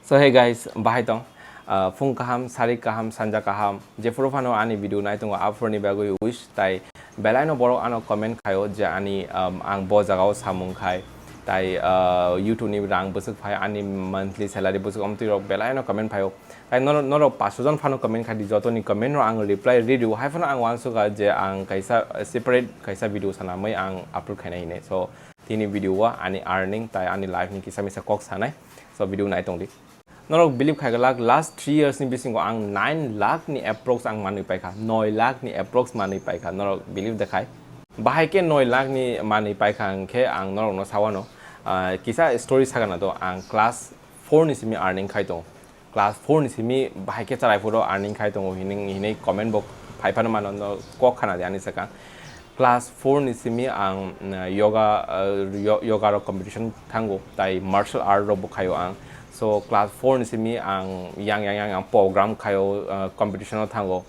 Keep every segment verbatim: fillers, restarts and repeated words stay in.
So hey guys, bahai tong? Ah, phung kaham, sari kaham, sanja kaham. Jephuru phano ani video nai tongo, aphuruni bagwi wish. Tai belaino borok ano comment khaio je ani, um, ang bo jagao samung khai. Tai, ah, YouTube ni rang bwswk phai, ani monthly salary bwswk, omtwi rok belaino comment phaio. Tai nor-, norok paanch jon phano comment khai di, jotoni comment no ang reply ri rio. Hai phano ang uansukha je ang kaisa, uh, separate kaisa video sanamwi ang upload khaina hinwi. So tini video o ani earning tai ani life ni kisa misa kok sanai. So video nai tong di. Norok believe khai glak, last three years ni bisingo ang nine lakh ni approx ang manwi paikha, noi lakh ni approx manwi paikha, norok believe de khai. Bahai khe noi lakh ni manwi paikha hwnkhe ang norokno sawano, ah, kisa story sagana do, ang class four ni simi earning khai tongo, class four ni simi bahai khe chwrai phuru earning khai tongo hinwi, hinwi comment bo phai phano mano, no kok khana di ani swkang. Class four ni simi ang, mm, yoga, uh, yo-, yoga rok competition thango, tai martial art rok bo khaio ang. So class four ni simi ang yang yang yang, yang program khaio, uh, competition o thango.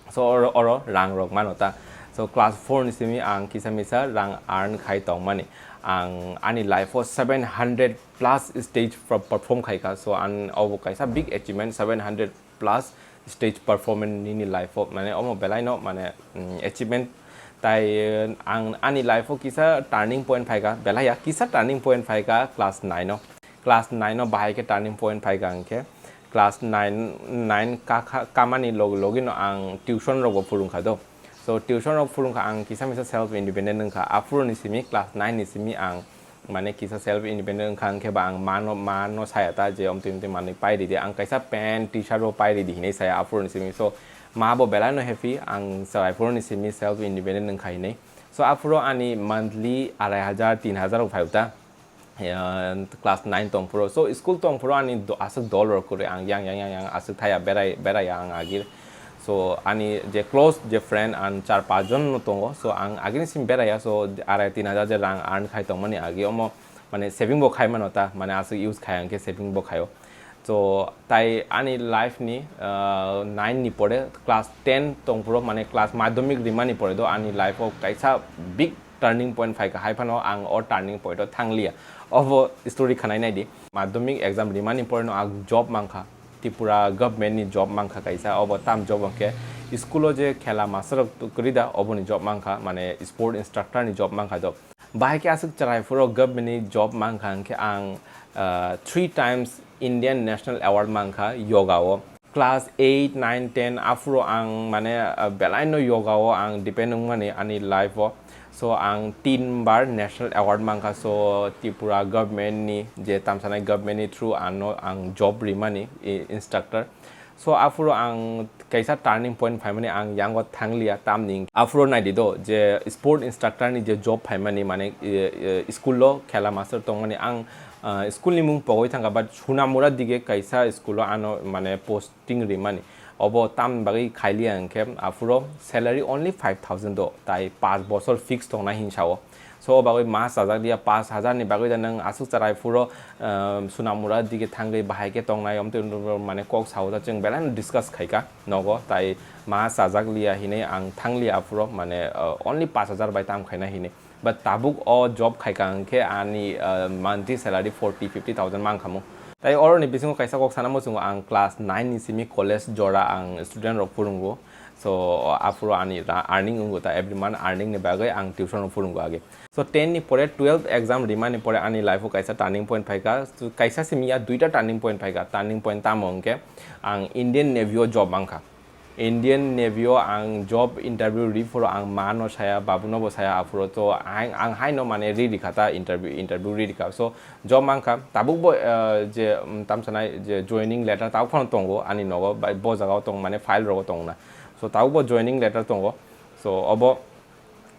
So oro, oro rang rok mano ta. So class four ni simi ang kisa misa rang earn khai tongmani. Ang ani life o seven hundred plus stage per-, perform khaikha. So ang obo kaisa big achievement, seven hundred plus stage performance nini life o, mane omo belai no mane, mm, achievement. Tai, eh, ang ani life o kisa turning point phaikha, belai ya kisa turning point phaikha class nine o. Class nine o bahai khe turning point phaikha hwnkhe class nine, nine kakha, kamani log-, logi no ang tuition rok bo phurung kha do. So tuition rok phurung kha, ang kisa misa self independent wng kha. Aphuru ni simi class nine ni simi ang mane kisa self independent wngkha, hwnkhe ba ang ma no, ma no saya ta je omtwi omtwi manwi pai ridi, ang kaisa pant, t-shirt bo pai ridi hinwi saya aphuru ni simi. So ma bo belai no happy, ang chwrai phuru ni simi self independent wngkha hinwi. So aphuru ani monthly arai hajar, tin hajar rok phaio ta, eh, class nine tong phuru. So school tong phuru ani do-, aswk dol rok kwrwi, ang yang yang yang yang aswk thaya berai, beraiya ang agir. So ani je close je friend ang char panch jon no tongo, so ang agini sim beraiya, so arai tin hajar je rang earn khai tongmani agi omo mane saving bo khai mano ta, mane aswk use khai ang khe saving bo khaio. So tai ani life ni, ah, nine ni pore class ten tong phuru mane class madhyamik rimani pore do ani life o kaisa big turning point phaikha, hai phano ang o turning point o thangliya. Obo story khanai nai di. Madhyamik exam rimani pore no ang job mankha. Tripura government ni job mankha kaisa, obo tam job hwnkhe school o je khela master rok kwrwi da, oboni job mankha, mane sport instructor ni job mankha do. Bahai khe aswk chwrai phuru government ni job mankha hwnkhe ang, ah, three times Indian National Award mankha yoga o. Class eight, nine, ten aphuru ang mane, ah, belai no yoga o ang depend wngmani ani life o. So ang tin bar national award mankha, so Tripura government ni je tamsanai government ni through ano ang job rimani i-, instructor. So aphuru ang kaisa turning point phaimani ang yango thangliya, tamni aphuru naidi do je sport instructor ni je job phaimani mane, e, e, school o khela master tongmani ang, ah, school ni mung pogwi thangkha, but Sunamura dige kaisa school o ano mane posting rimani. Obo tamni bagwi khailiya hwnkhe aphuru salary only five thousand do, tai paanch bosor fix tongna hinsa o. So o bagwi ma chajak liya, paanch hajar ni bagwi da nwng aswk chwrai phuru, um, Sunamura dige thangwi bahai khe tongnai, omtwi mane kok sao da chwng belai no discuss khaikha nogo, tai ma chajak liya hinwi ang thangliya aphuru mane, uh, only paanch hajar bai tam khaina hinwi. But tabuk o job khaikha hwnkhe ani, uh, monthly salary forty, fifty thousand mankhamu. Tai oroni bisingo kaisa kok sana muchungo, ang class nine ni simi college jora ang student rok phurungo. So aphuru ani ra-, earning wngo ta, every month earning ni bagwi ang tuition rok phurungo age. So ten ni pore twelve exam rimani pore ani life o kaisa turning point phaikha. So kaisa simi ya duita turning point phaikha. Turning point tamo hwnkhe ang Indian Navy o job mankha. Indian Navy o ang job interview ri phuru ang ma no saya, babu no bo saya aphuru, to ang, ang hai no mane ri rikha ta interview, interview ri rikha. So job mankha, tabuk bo, eh, je, um, tamsanai je joining letter tabuk phano tongo ani nogo, bai bo jaga o tong mane file rogo tong na. So tabuk bo joining letter tongo. So obo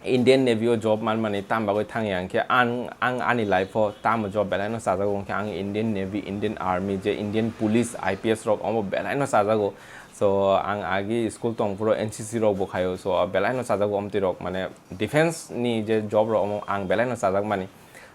Indian Navy o job manmani tam bagwi thangya hwnkhe ang, ang ani life o tamo job belai no chajago hwnkhe ang Indian Navy, Indian Army, je Indian Police, I P S rok omo belai no chajago. So ang agi school tong phuru N C C rok bo khaio, so belai no chajago omtwi rok, mane defense ni je job rok omo ang belai no chajak mani.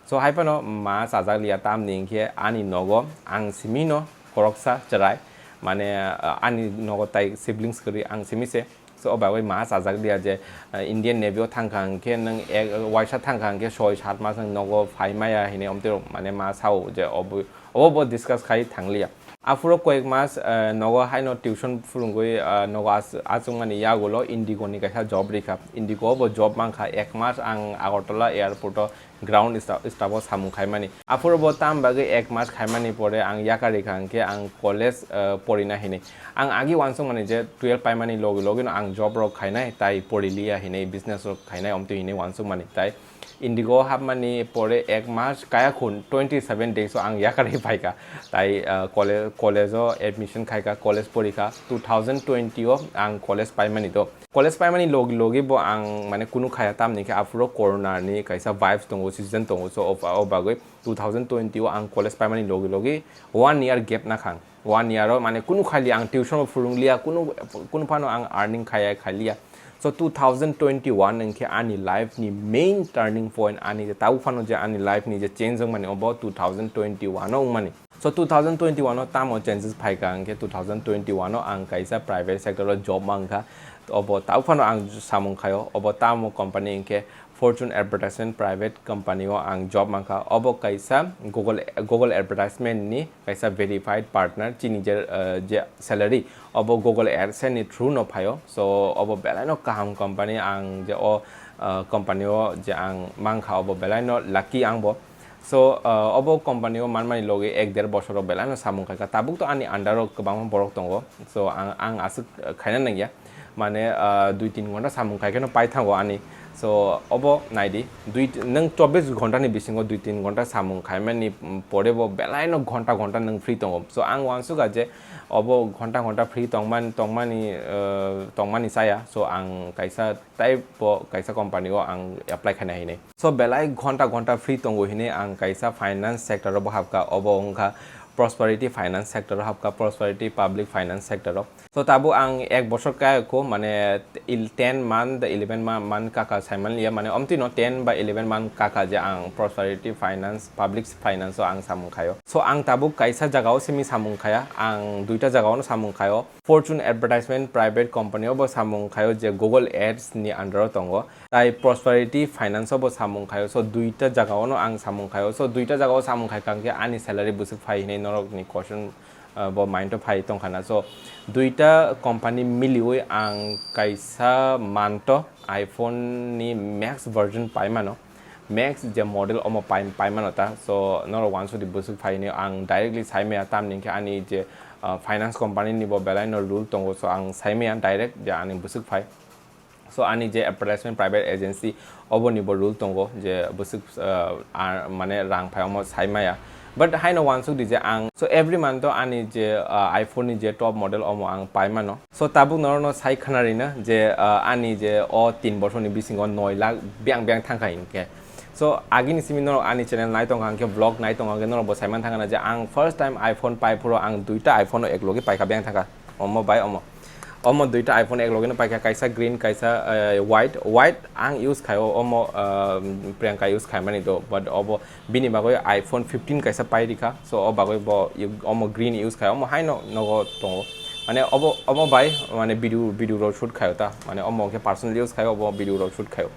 So hai phano ma chajak liya, tamni hwnkhe ani nogo ang simi no khoroksa chwrai, mane, ah, ani nogo tai siblings kwrwi ang simi se. So o bagwi ma chajak liya je, ah, Indian Navy o thangkha hwnkhe nwng ek, waisa thangkha hwnkhe soi sat mas nwng nogo phai maya hinwi omtwi rok mane ma sao je obo, obo bo discuss khai thangliya. Aphuru koyek mas, eh, nogo haino tuition phurungwi, eh, nogo as-, achukmani yagulo Indigo ni kaisa job rikha. Indigo bo job mankha ek mas ang Agartala airport o ground sta-, staff o samung khaimani. Aphuru bo tam bagwi ek mas khaimani pore ang yakarikha hwnkhe ang college, eh, porina hinwi. Ang agi uansukmani je twelve paimani logi logi no ang job rok khainai, tai poriliya hinwi, business rok khainai, omtwi hinwi uansukmani. Tai Indigo hapmani pore ek mas kaya khun twenty seven days o ang yakarwi phaikha. Tai, ah, kole-, college o admission khaikha, college porikha. Two thousand twenty o ang college paimani do. College paimani logi logi bo ang mane kunu khaya, tamni khe aphuru corona ni kaisa vibes tongo, season tongo. So, o, o bagwi two thousand twenty o ang college paimani logi logi one year gap nakhang. One year o mane kunu khailiya, ang tuition bo phurungliya, kunu, kunu phano ang earning khaya khailiya. So two thousand twenty-one wngkhe ani life ni main turning point, ani je tabuk phano je ani life ni je change wngmani obo two thousand twenty-one o wngmani. So two thousand twenty-one o tamo changes phaikha hwnkhe two thousand twenty-one o ang kaisa private sector o job mankha, obo tabuk phano ang samung khaio, obo tamo company hwnkhe Fortune Advertisement Private Company o ang job mankha. Obo kaisa Google, Google Advertisement ni kaisa verified partner, chini je, eh, je salary obo Google AdSense ni through no phaio. So obo belai no kaham company, ang je o, eh, company o je ang mankha obo belai no lucky ang bo. So, ah, obo company o manmani logi ek der bosor o belai no samung khaikha. Tabuk to ani under o kwbangma borok tongo. So, ang, ang aswk, ah, khaina nangya. Mane, ah, dui tin ghonta samung khai kheno pai thango ani. So, obo naidi, dui, nwng chobbish ghonta ni bisingo dui tin ghonta samung khaimani, mm, pore bo belai no ghonta ghonta nwng free tongo. So, ang uansukha je obo ghonta ghonta free tongman-, tongmani, ah, tongmani chaya. So, ang kaisa tai bo kaisa company o ang apply khaina hinwi. So belai ghonta ghonta free tongo hinwi ang kaisa finance sector o bo habkha, obo wngkha Prosperity Finance sector o habkha, Prosperity Public Finance sector o. So tabuk ang ek bosor kayakho, mane il-, ten month, eleven ma-, month kaka saimanliya, mane omtwi no ten ba eleven month kaka je ang Prosperity Finance, Public Finance o ang samung khaio. So ang tabuk kaisa jaga o simi samung khaya, ang duita jaga o no samung khaio. Fortune Advertisement Private Company o bo samung khaio je Google Ads ni under o tongo. Tai Prosperity Finance o bo samung khaio. So duita jaga o no ang samung khaio. So duita jaga o samung khai kha hwnkhe ani salary bwswk phai hinwi norok ni question, uh, bo mind o phai tong khana. So duita company miliwi ang kaisa month o iPhone ni max version pai mano. Max je model omo pai, pai mano ta. So norok uansukdi bwswk phai hinwi ang directly sai maya, tamni hwnkhe ani je, ah, finance company ni bo belai no rule tongo. So ang sai maya direct je ani bwswk phai. So ani je advertisement private agency obo ni bo rule tongo je bwswk, ah, ah, mane rang phai omo sai maya. But haino uansukdi je ang, so every month o ani je, ah, iPhone ni je top model omo ang pai mano. So tabuk norokno sai khna rina je, ah, ani je o tin bosorni bisingo noi lakh biyang biyang thangkha hinkhe. So agini simi norok ani channel nai tongkha hinkhe, vlog nai tongkha hinkhe norok bo saiman thangkha na je ang first time iPhone pai phuru ang duita iPhone o eklogi paikha biyang thangkha. Omo bai omo. Omo duita iPhone eklogino paikha, kaisa green, kaisa, eh, white. White ang use khaio, omo, ah, Priyanka use khaimani do, but obo bini bagwi iPhone fifteen kaisa pai rikha, so o bagwi bo omo green use khaio, omo haino nogo tongo. Mane obo, omo bai mane video, video rok shoot khaio ta, mane omo khe personal use khaio, obo video rok shoot khaio.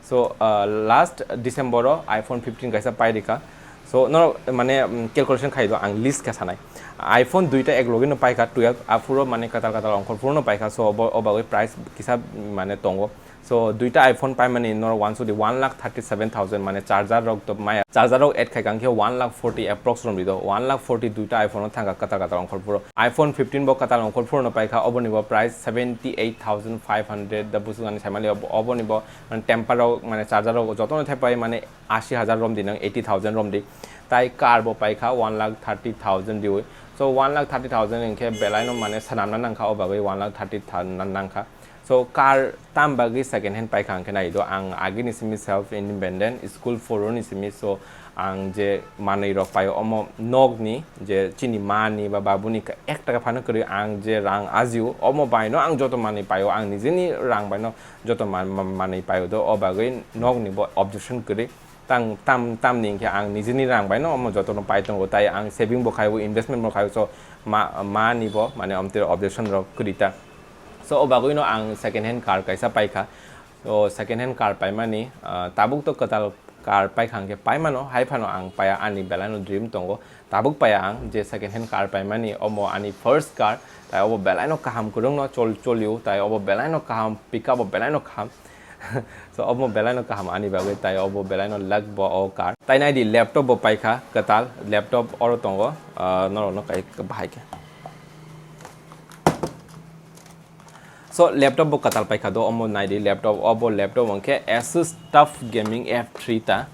So, ah, last December o iPhone fifteen kaisa pai rikha. So, no, mane, mm, calculation khai do, ang list khe sanai. iPhone duita ek logi no paikha, twelve, aphuru mane katal katal ongkhor phuru no paikha, so obo, o bagwi price kisa mane tongo. So, duita iPhone paimani norok uansukdi one lakh thirty seven thousand, mane charger rok to maya, charger rok add khai kha hwnkhe one lakh forty approx romdi do, one lakh forty duita iPhone o thangkha katal katal ongkhor phuru. iPhone fifteen bo katal ongkhor phuru no paikha, oboni bo price seventy eight thousand five hundred da bwswk ani saimali, ob-, oboni bo mane temper rok, mane charger rok jotono thepai mane ashi hajar romdi nang, eighty thousand romdi. Tai car bo paikha one lakh thirty thousand diwi. So one lakh thirty thousand hwnkhe belaino mane swnamna nangkha, o bagwi one lakh thirty thousand nangkha. So car tam bagwi second hand paikha hwnkhe nai do, ang agini simi self independent, school phuruni simi, so ang je manwi rok paio omo nokni je chini mani ba babuni ka-, ek taka phano kwrwi ang je rang ajio omo baino ang joto manwi paio, ang nijeni rang baino joto man-, man-, manwi paio do, o bagwi nokni bo objection kwrwi. Tang tam, tamni hwnkhe ang nijeni rang baino omo jotono pai tongo, tai ang saving bo khaio, investment bo khaio, so ma, mani bo mane omtwi objection rok kwrwi ta. So o bagwino ang second hand car kaisa paikha. So second hand car paimani, ah, tabuk to kwtal Car paikha hwnkhe paimano, hai phano ang paiya, ani belaino dream tongo. Tabuk paiya ang je second hand car paimani, omo ani first car, tai obo belaino kaham kwrwngno chol-, cholio, tai obo belaino kaham, pickup bo belaino kaham. So omo belaino kaham ani bagwi, tai obo belaino luck bo o car. Tai naidi laptop bo paikha kwtal, laptop oro tongo, ah, norokno kai bahai khe. So laptop bo kwtal paikha do, omo naidi laptop, obo laptop hwnkhe Asus TUF Gaming F three ta.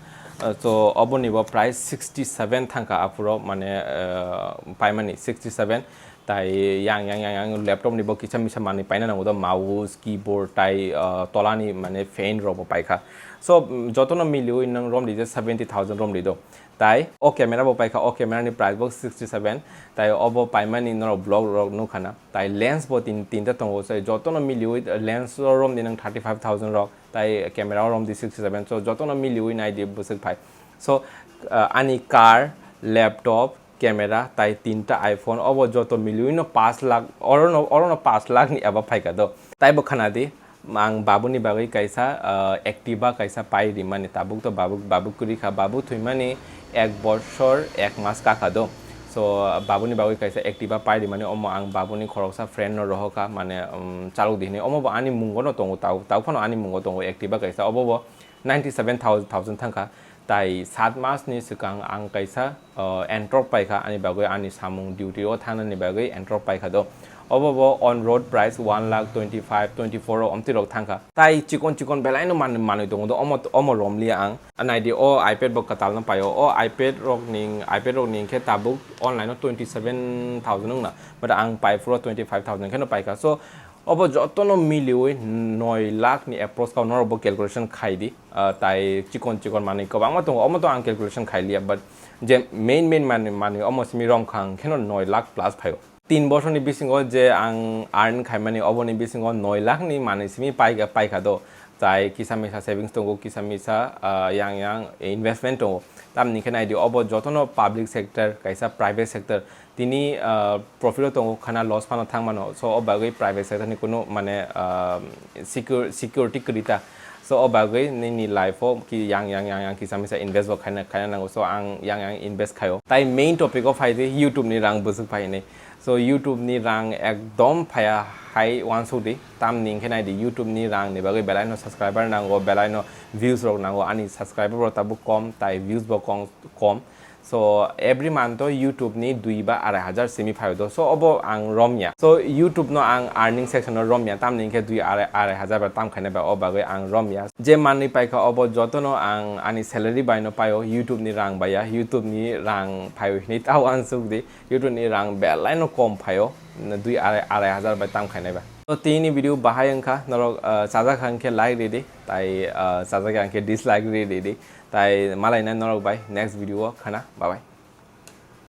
Uh, so oboni bo price sixty seven thangkha aphuru, mane, uh, paimani sixty seven. Tai yang, yang, yang, yang laptop ni bo kisa misa manwi paina nango do, mouse, keyboard, tai, uh, tolani mane fan rok bo paikha. So, mm, jotono miliwi nang romdi je seventy thousand romdi do. Tai o camera bo paikha, o camera ni price bo sixty seven. Tai obo paimani norok vlog rok nukha na. Tai lens bo tin, tinta tongo, sai jotono miliwi lens o romdi nang thirty five thousand rok, tai camera o romdi sixty seven. So jotono miliwi naidi bwswk phai. So, uh, ani car, laptop, camera, tai tinta iPhone, obo joto miliwi no pash lakh, orono, orono pash lakh ni eba phaikha do. Tai bo khana di, ang babuni bagwi kaisa, ah, Activa kaisa pai rimani, tabuk to babuk, babuk kwrwi kha, babuk thwimani ek bosor ek mas kakha do. So, babuni bagwi kaisa Activa pai rimani, omo ang babuni khoroksa friend no rohokha, mane, um, chalok di hinwi, omo bo ani mungo no tongo, tau, tau phano ani mungo tongo Activa kaisa, obo bo ninety seven thousand thangkha. Tai sat mas ni swkang ang kaisa, uh, Ntorq paikha, ani bagwi ani samung duty o thangnani bagwi Ntorq paikha do. Obo bo on road price one lakh twenty five, twenty four o omtwi rok thangkha. Tai chikon chikon belai no man-, manwi tongo do, omo, omo romliya ang. Naidi o iPad bo kwtal no paio. O iPad rok ni, iPad rok ni khe tabuk online o twenty seven thousand wngna. But ang pai phuru twenty five thousand khe no paikha. So, obo jotono miliwi noi lakh ni approach kha, norok bo calculation khai di. Ah, tai chikon chikon manwi kwbangma tongo, omo to ang calculation khai liya, but je main main manwi, manwi omo simi romkha ang kheno noi lakh plus phaio. Tin bosorni bisingo je ang earn khaimani, oboni bisingo noi lakh ni manwi simi paikha, paikha do. Tai kisa misa savings tongo, kisa misa, ah, yang yang investment tongo. Tamni khe naidi, obo jotono public sector, kaisa private sector, tini, ah, profit o tongo khana, loss phano thang mano. So, o bagwi private sector ni kunu mane, ah, secure-, security kwrwi ta. So, o bagwi nini life o ki yang, yang, yang, yang kisa misa invest bo khaina, khaina nango. So, ang yang, yang invest khaio. Tai main topic o phai di, YouTube ni rang bwswk phai hinwi. So, YouTube ni rang ekdom phaiya hai uansuk di. Tamni hwnkhe nai di, YouTube ni rang ni bagwi belai no subscriber nango, belai no views rok nango. Ani subscriber bo tabuk kom, tai views bo kong-, kom. So, every month o YouTube ni dui ba arai hajar simi phaio do. So, obo ang romya. So, YouTube no ang earning section o romya. Tamni hwnkhe dui arai, arai hajar ba tam khaina ba, o bagwi ang romya. Je manwi paikha, obo jotono ang ani salary bai no paio, YouTube ni rang bai ya. YouTube ni rang phaio hinwi ta uansuk di. YouTube ni rang belai no kom phaio. Dui arai, arai hajar bai tam khainai ba. So, tini video bahai wngkha, norok, ah, chajak kha hwnkhe like ridi, tai, ah, chajak ya hwnkhe dislike ridi. Tai malaina norok bai next video o khana. Bye bye.